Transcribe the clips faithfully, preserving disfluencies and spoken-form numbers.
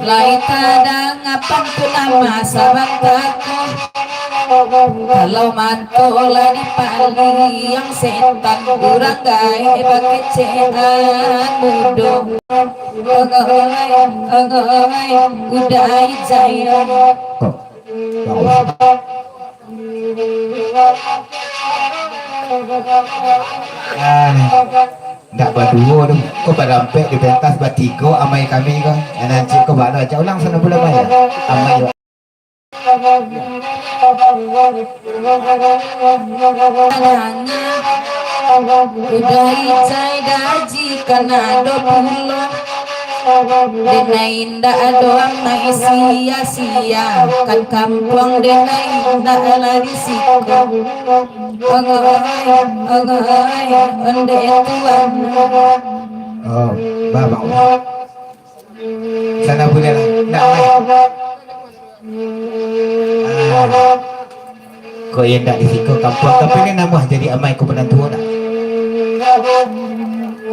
Lai tadanga pantun nan masa bantako. Kalau manto lah dipaliang setan, urang gaek bakecekan mudo. Ogoy, ogoy, udah ijai. Kok? Ah, ndak baduo tu. Ko barampek di pentas batigo amai kami ko. Nan ancik ko balo aja ulang sana pula amai. Amai. Udah ijai gaji kana ado pulo. Denai indak ado amai sia-sia, kan kampuang denai indak lah di siko. Ogoy, ogoy, ondeh tuan. Oh, babak. Sana buliah lah. Ndak amai. Ah. Kok iyo ndak di siko kampuang, tapi ni namuah jadi amai ko panantu nak.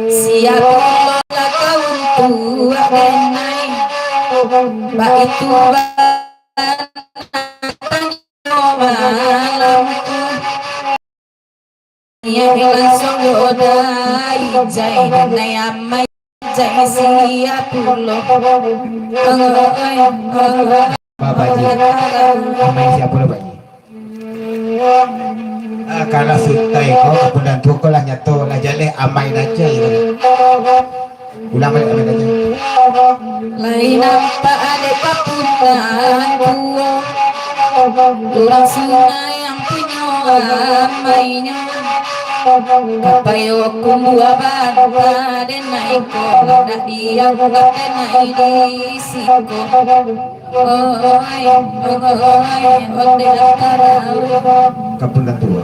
Siap lah kawan tuak denai. Baitu bana tanyo malam tu. Iyo langsuang yo dai jai, danai amai jai siap pulo. Oi, oi, oi. Ba, Pak Haji. Amai siap pulo, Pak Haji. Ah, kalau sutai ko, kapunan tu ko lah nyato, lah jaleh amai nan jai. Ulang baliak, amai nan jai. Lai nampak dek kapunan tuo, urang sungai nan punyo amainyo. Kapayo kumbua banta denai ko, lah dak dianggap denai di siko. Oi, oi, ondeh tarawih. Kapunan tuo.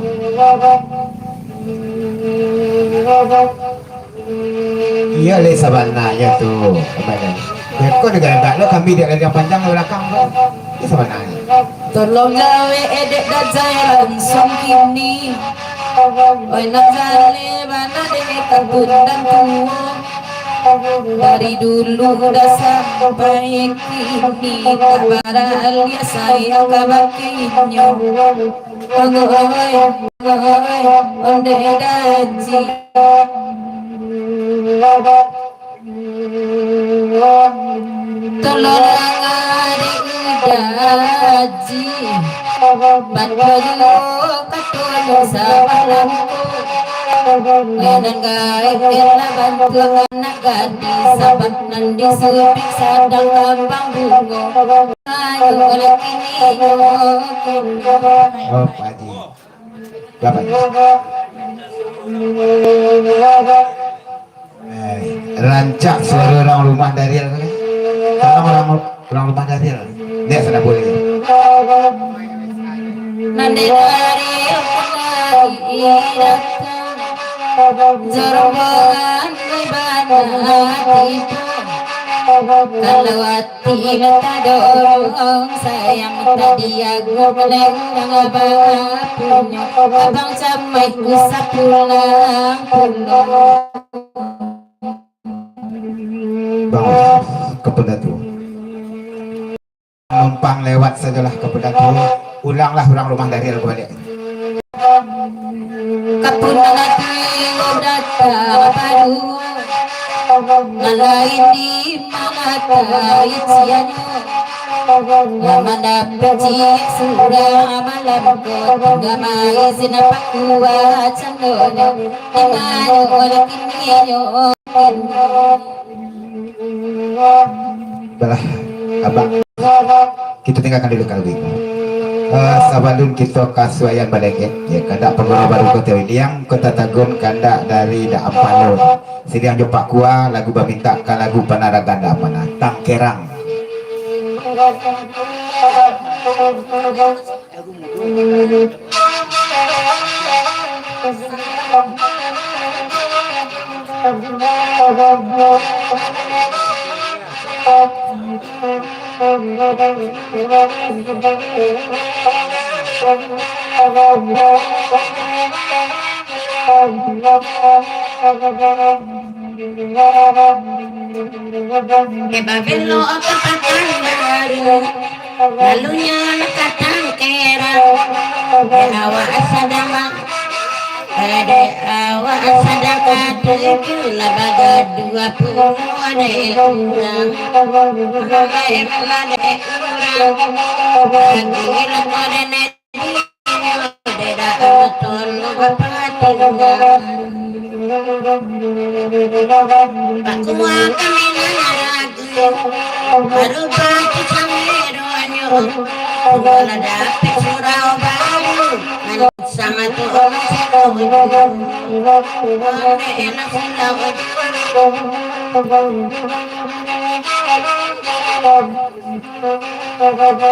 Iyo lai sabananyo tu, sabananyo. Beko dagagak lo kami dek ladang panjang di balakang tu. Iyo sabananyo. Tolong jawek edek dajai langsuang kini. Oi, nan jaleh bana dek kapunan tuo. Dari dulu dah sampai kini, tak baraliah sayang ka bakinyo. Ogoh, ogoh, ondeh daji. Tolong danga dek daji. Bantuan lo kato lo sabalah ko. Nan gaek lah bantuan anak gadis, sabab nan di Supiah sadang kambang bungo. Ayo lah kini yo, kini. Oh, Pak Haji. Bapak. Eh, rancak suaro urang rumah Darial ko, eh. Tolong urang, urang rumah Darial. Dek, sudah boleh. Nan di Darial kamari datang, jo rombongan ibadah tibo. Kalau Tidak tadorong sayang, tak diago, maleng danga bapunyo. Abang Camai usah pulang pulo. Bang, ka Pondok Tuo. Numpang lewat sajolah ka Pondok Tuo. Ulanglah urang rumah Darial ko baliak. Kapun ati datang baduo, nan lain di mata icianyo. Nan mandapek ciek surang malam ko, tingga maizin pakuah candonyo. Di mano oleh kininyo? Balah, abang. Kita tinggalkan dulu kalau begitu. Eh, sabalun kita ka suayan balengket, ya, kandak Pagurau Baru Kota Wiliang, Kota Tagun, kandak dari Dak Ampalo. Siriang jo Pak Kua, lagu bamintak ka lagu Panaragan Dak Ampana, Tangkerang. Dek babelok ka Pakanbaru, lalunyo ka Tangkerang. Dek awak sadang ma-, eh, dek awak sadang katuju, lah bagaduah pulo dek urang. Dek urang, dek urang. Lagi lah kau dek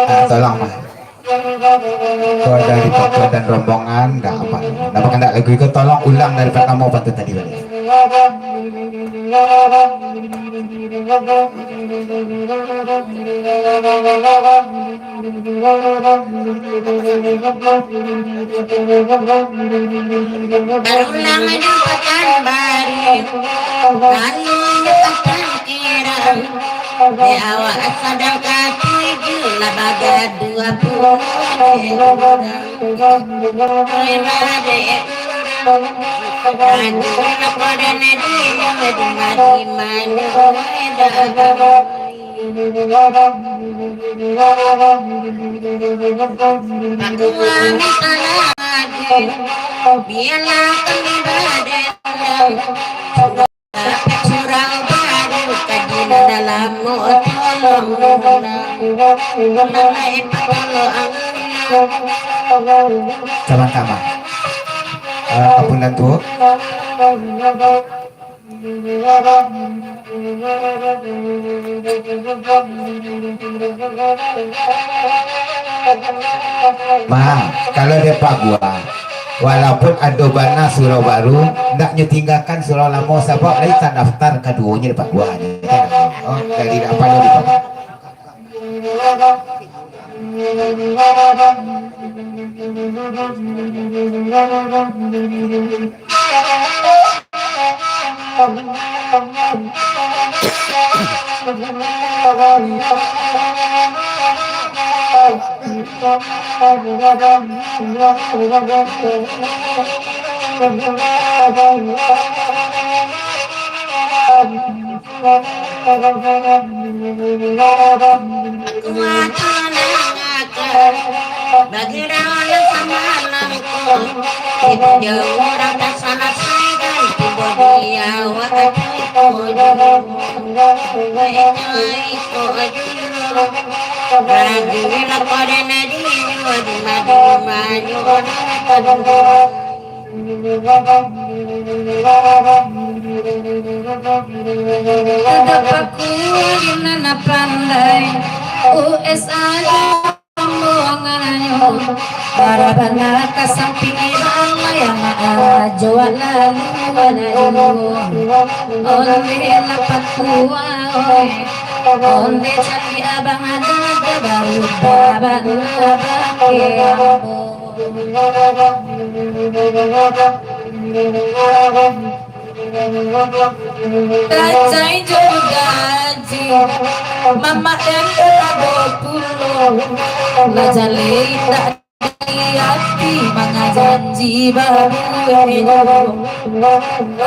Ah, tolong, Mas. Ko dari Papa dan rombongan, dah apa? Dah bakandak lagu ko, tolong ulang dari pertama pantun tadi balik. Barulang di Pakanbaru, lalu di Pakan Kirang. Dek awak sadang katuju, lah bagaduah pulo dek urang. Oi, dek urang. Aduh, lah pada nadi, di mano, oi, dah. Aku amat salah lagi, biarlah kami badendam. Surang baru kaji nan dah lamo tolong urang. Ulun lai patolong. Sama-sama. Eh, Kapunan tu. Ma, kalau dek Pak Gua, walaupun ado bana surau baru, ndak nyo tinggakan surau lamo, sabab lai tandaftar kaduonyo di Pak Gua. Oh, jadi ndak parlu di Pak. Bagi dalam samalam ko, itu jauh urang tak salasaikan, tibo di awak hati ko. Baik, baik, ko juru. Bagi lah pada nadi, di maju, maju, Aduh paku nan pandai, U S A rombongannyo. Bara bana ka sampiang, layang ajo lalu bana ilu. Onde lah paku, oi. Onde candi abang ada, baru bana bakeh ambo. Kacai jo gaji, mamak dan ado pulo. Lah jaleh indak di ati, mangajanji babuek jo.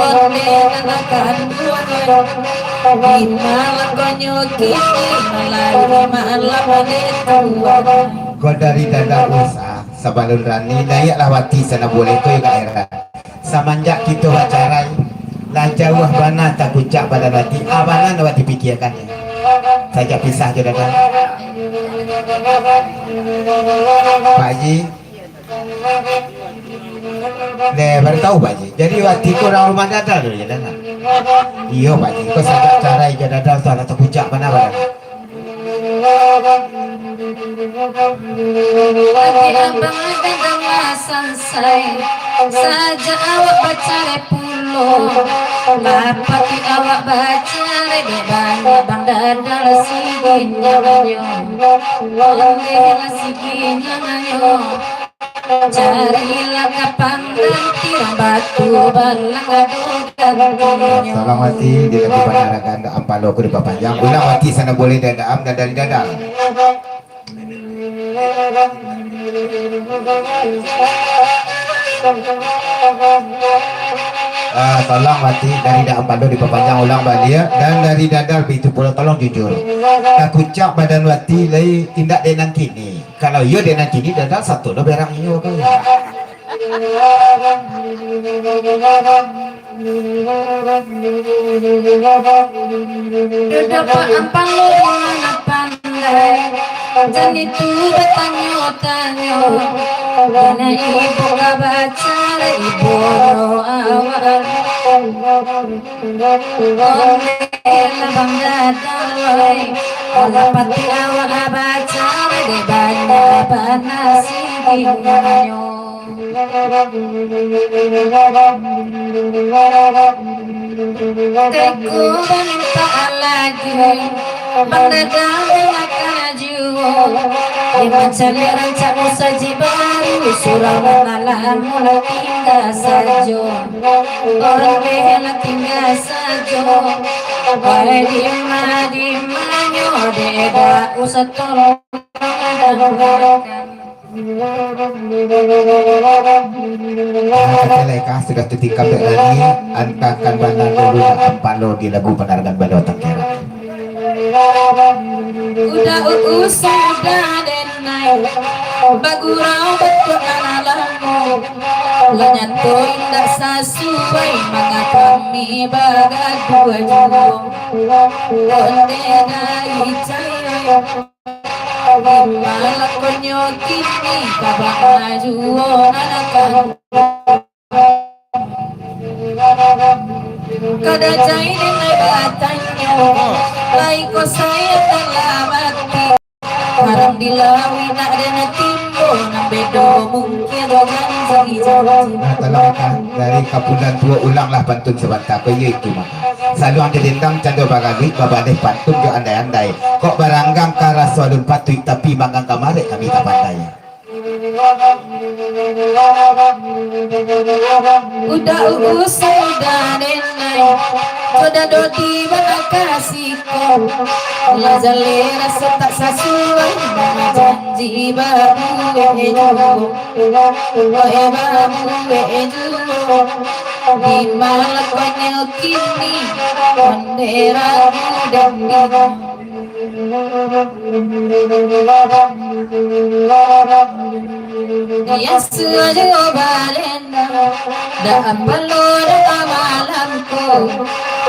Onde nan akan buek, di malam konyo kini, malam malam ade tuan. Ko dari Dadar Usa. Sabalun rani, naiaklah wati sana buleh ko yo ka akhirat. Samanjak kito bacarai, lah jauah bana takucak badan wati, a bana nan wati pikiakan. Sajak pisah jo Dadar. Pak Haji. Deh, baru tahu Pak Haji. Jadi wati ko urang rumah Dadar tu, yo Dadar? Iyo Pak Haji, ko sajak carai jo Dadar tu, alah takucak bana badan. Ati abang ado dalam sansai, sajak awak bacarai pulo. Lah pati awak bacarai, dek bana bang Dadar siginyonyo. Ondeh lah siginyonyo. Carilah kapan ganti batu balang ado gantinyo. Tolong mati di lagu panaragan Daan Palo ko dipapanjang. Ulang mati sana boleh dadaam dan dari dadal. Ah, tolong mati dari Daan Palo dipapanjang ulang baliak dan dari dadal itu pulo tolong jujur. Takucak badan mati lai indak dek nan kini. Kalau iyo dek nan kini, dadal sato lo berang iyo ko. Dadapakan palo nan pandai, jan itu batanyo-tanyo. Dana ibu ka baca, ibu awak. Onde lah bang dadal, wai. Alah pati awak baca, dek banyak bana sidinyo. Kaiko bamintak lagi, bang dadal makan juo. Dek mancari rancak musajik baru, surang nan lamo lah tingga sajo. Ondeh lah tingga sajo. Wahai dima, dimanyo dek dak usah tolong. Nah, kecilai kah sudah tetikam dek Rani, antakan bana dulu Daan Palo di lagu panaragan Balo Tangkera. Udah uu sudah denai, bagurau batua nan lamo, lah nyato indak sasuai, mangapa mi bagaduah juo. Onde dari cayai, di malakonyo kini, kabana juo nan akan. Kada cai denai batanyo, lai ko sayo dalam ati. Haram di lauik nak dana timbo, nan bedo mungkin janji-janji. Nah, tolong, ah, dari kapulan tuo ulanglah pantun sabanta ko, iyo itu mah. Saluang didendang cando baraluik, babaleh pantun jo andai-andai. Kok baranggang ka raso alun patuik, tapi manggang ka marek kami ka pandai. Udah ugus, udah denai, sudah dodi balakasi ko. Lah jaleh raso tak sasuai, janji babuek juo. Oe babuek juo. Di malakonyo kini, ondeh ragu dan bingung. Iyo sudah jo balenda, dak ampalo dak malam ko.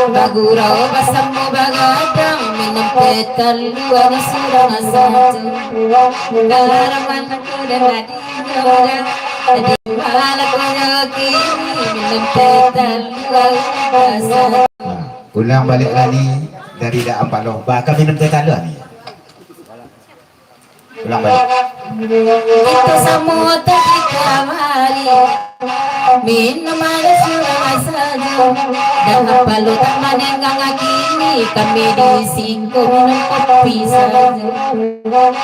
Bagurau basamo bagadang, minum teh talua nan surang sajo. Garam anak muda nadinyo dah, di malakonyo kini, minum teh talua sajo. Ulang baliak Rani dari Daan Palo. Ba, ka minum teh talua ni. Ulang baliak. Kito samo tadi kamari, minum aia surang sajo. Dak ampalo tak manenggang kini, kami di siko minum kopi sajo.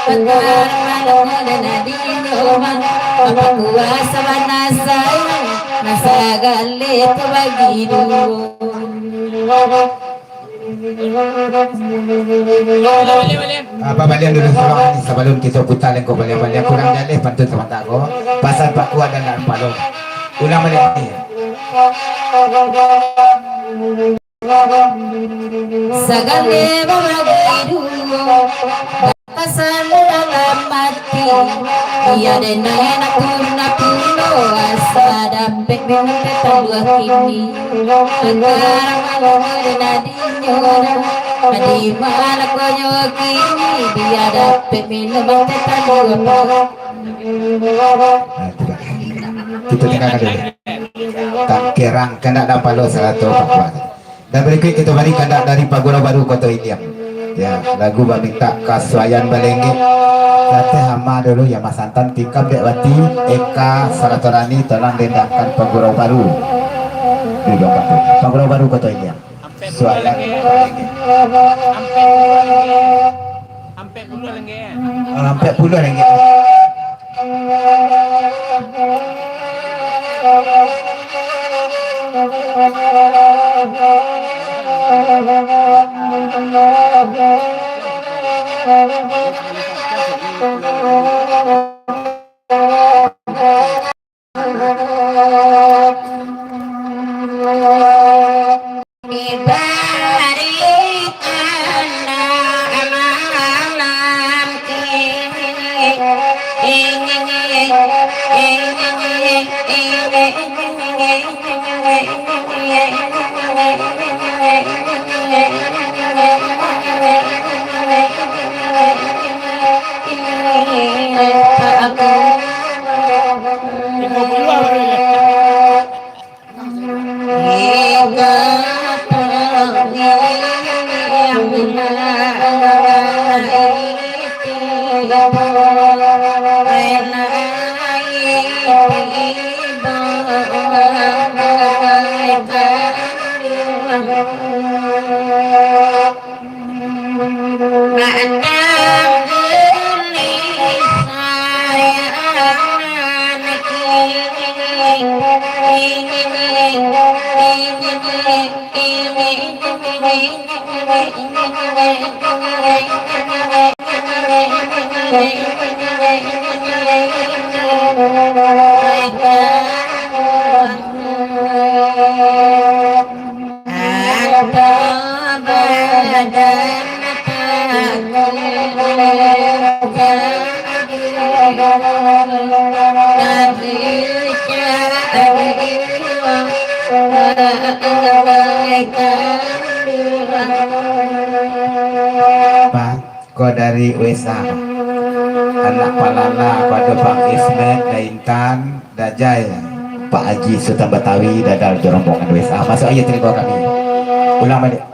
Antaro malam dan di rumah, apa kuasa bana sayang, nan sagaleh tu bagi duo. Ah, babalian dulu surang ni sabalun kito puta lengko balian-balian. Kurang jaleh pantun sabanta ko. Pasal pakuan dan dalam palung. Ulang baliak ni. Sagaleh babagi duo. Pasal dalam ati, iyo denai nak punah pulo, asa dapek minum teh talua kini. Sekarang malam den adinyo dah, di malakonyo kini, bia dapek minum teh talua. Nah, itu dah. Kita tinggalkan dulu. Tangkerang kandak dampalo sarato pakuan. Dan barikuik kito bari kandak dari Pagurau Baru Koto Iliam. Ya, lagu bamintak kasuaian balenggek. Kateh ama dulu ya, Mas Anton, tikam dek wati, Eka, sarato Rani, tolong dendangkan Pagurau Baru. Di belakang tu. Pagurau Baru Koto Iliam. Suaian balenggek. Ampek puluah ringgit. Ah, ampek puluah ringgit. Pak, ko dari U S A, Pak. Anak Pak Lala, pado Pak Ismet, Da Intan, Da Jai, Pak Haji Sutan Batawi, Dadal jo rombongan U S A. Masuak aja talibo kami. Ulang baliak.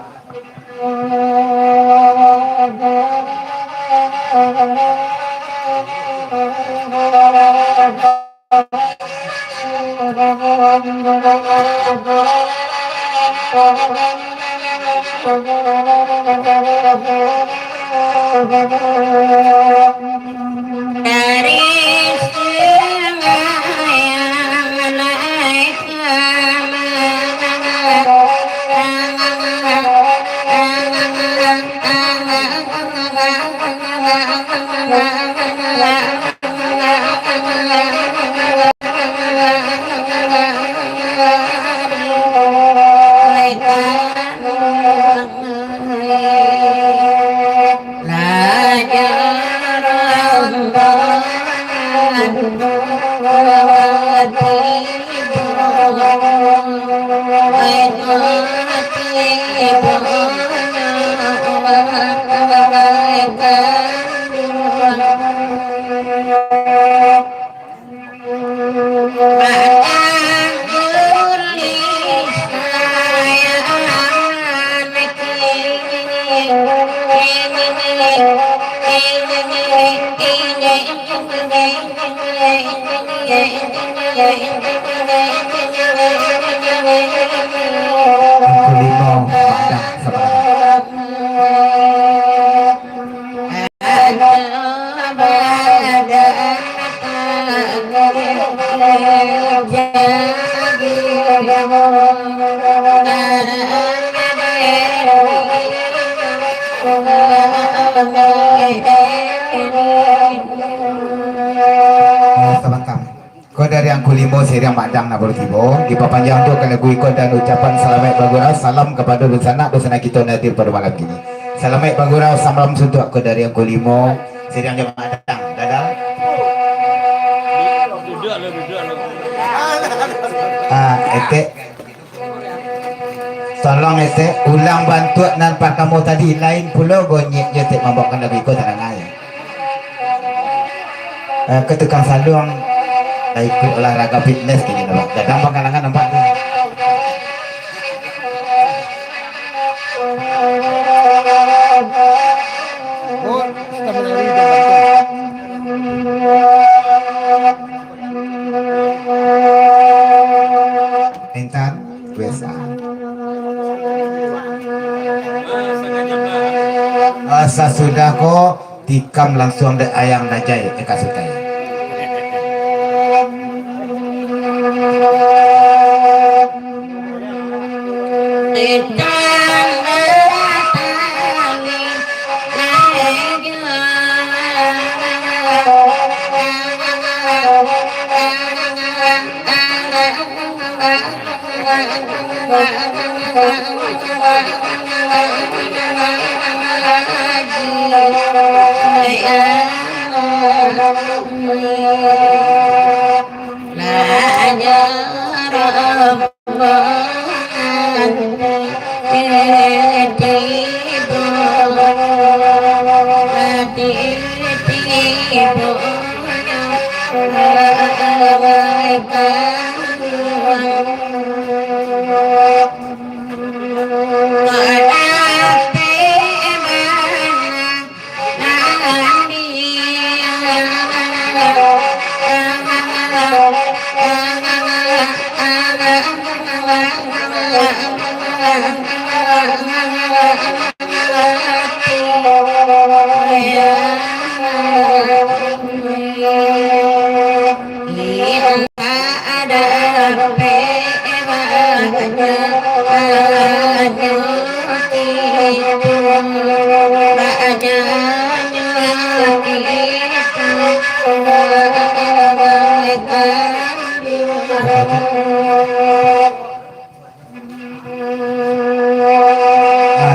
Angku Limo, Padang, Sabana. Sabanta. Ko dari Angku Limo, Siriang Madang nak baru tibo. Dipapanjang tu ka lagu iko dan ucapan salamaik bagurau, salam kapado dunsanak, dunsanak kito nan hadir pado malam kini. Salamaik bagurau, salam suntuak ko dari Angku Limo, Siriang jo Madang. Dadah. Ah, etek. Tolong etek, ulang bantuak nan partamo tadi, lain pulo gonyek jo etek mambaokan lagu iko, tadanga. Eh, ka tukang saluang, lah ikuik olahraga fitness kini nampak. Gadang panggalangan nampak tu. Intan, biasa. Ah, sasudah ko, tikam langsuang dek ayang dajai, eh, Kak Sutai. Ah,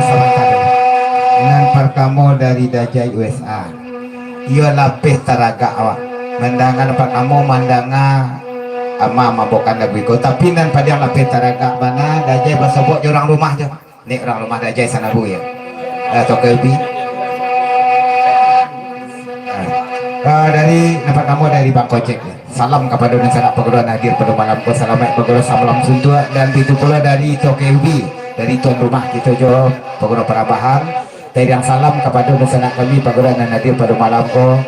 sabanta dulu. Nan partamo dari Dajai U S A. Iyo lapeh taragak awak. Mandanga nan partamo, mandanga ama mambokan lagu iko. Tapi nan padiang lapeh taragak bana, Dajai basobok jo urang rumah jo. Nek urang rumah Dajai Sanabu yo. Eh, Tokyo Ubi. Eh, eh, dari, nan partamo dari Bang Kojek yo. Salam kapado dunsanak paguruan hadir pado malam ko, salamaik bagurau samalam suntuak, dan bitu pulo dari Tokyo Ubi, dari tuan rumah kito jo paguruan Parabahan. Tariang salam kapado dunsanak kami paguruan nan hadir pado malam ko.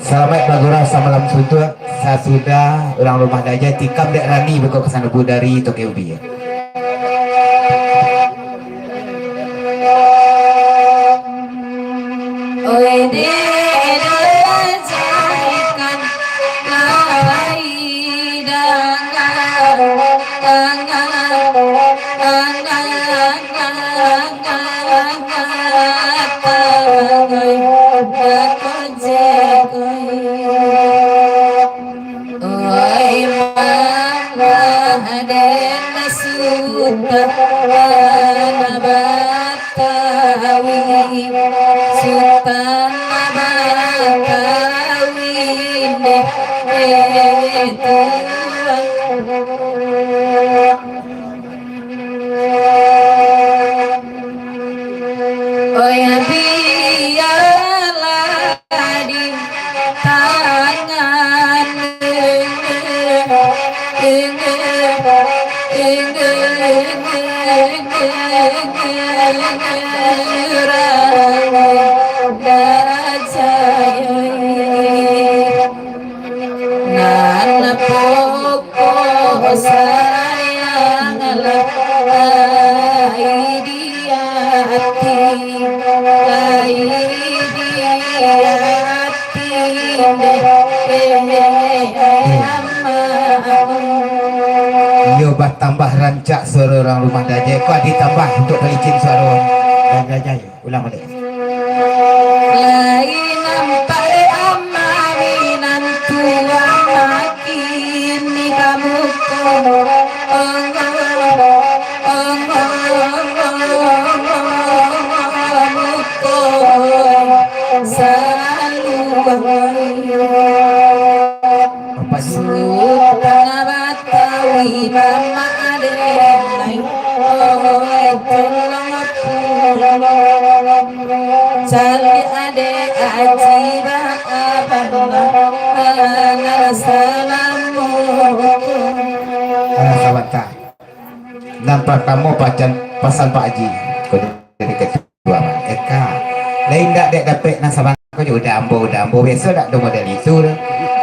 Salamaik bagurau samalam suntuak, sasudah urang rumah Dajai tikam dek Rani beko ka Sanabu dari Tokyo Ubi. Oi mama, den Sutan Batawi, Sutan Batawi, deh, deh, tuan. Oi, bialah di tangan Nan pokok sayanglah, ai di ati, ai di ati, deh, ama. Iyo, batambah rancak suaro urang rumah Dajai. Kok ditambah untuak palicin suaro urang Dajai. Ulang baliak. Lai nampak ama minantu ama kini bamuko. Muko saluang. Sultan Batawi, mama aden, oi, tolong pulang. Caliak dek Aji ba abang, nan salamu. Ah, sabanta. Nan partamo pacan, pasan Pak Aji. Ko dari ketua. Eka, lain dak dek dapek nan sabana ko jo udah ambo, udah ambo, biaso dak do model itu.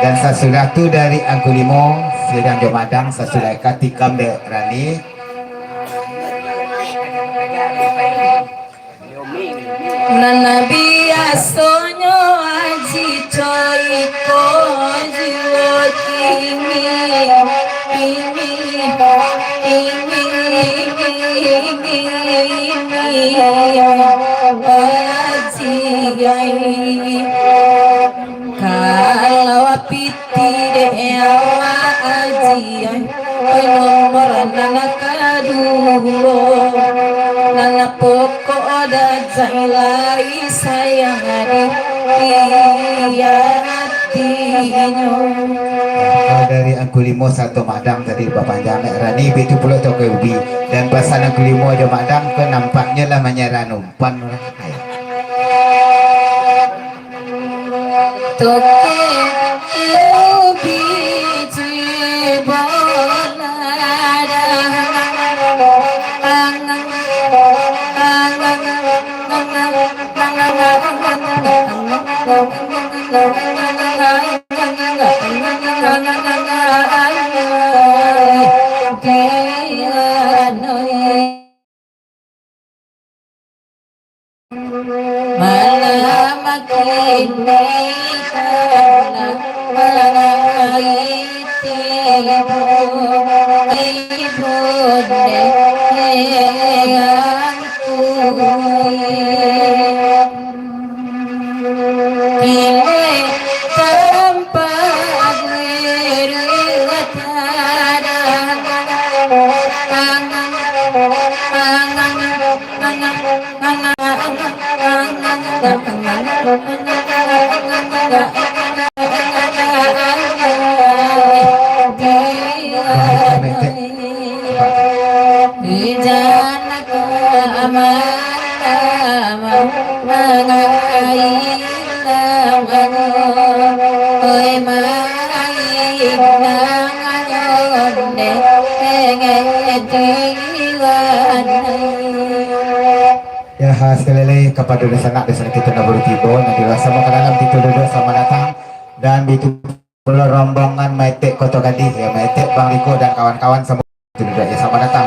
Dan sasudah tu dari Angku Limo, Siriang jo Madang, sasudah Eka tikam dek Rani. Nan biasonyo Aji Coiko juo kini, kini, kini, kini, kini, Aji ai. Kalau piti dek awak Aji ai, oi, nomor nan kaduo. Sayang dikhianatinyo. Kalau dari Angku Limo sarato Madang tadi bapanjang, nak Rani, baitu pulo Toko Ubi. Dan pasan Angku Limo jo Madang ko nampaknyo lah manyarah umpan lah. Ayo. Toko Ubi cubo lah dah. Malam kini tanah mangaiti ibu, ibu dek eyangku. Pilih tampat diri watada. Ya, ha, sakali lai kapado dunsanak-dunsanak kito nan baru tibo, nan dirasa ka dalam, kito duduak, salamat datang. Dan baitu pulo rombongan Maetek Koto Gadih, ya, Maetek Bang Riko dan kawan-kawan samua, kito duduak, ya, salamat datang.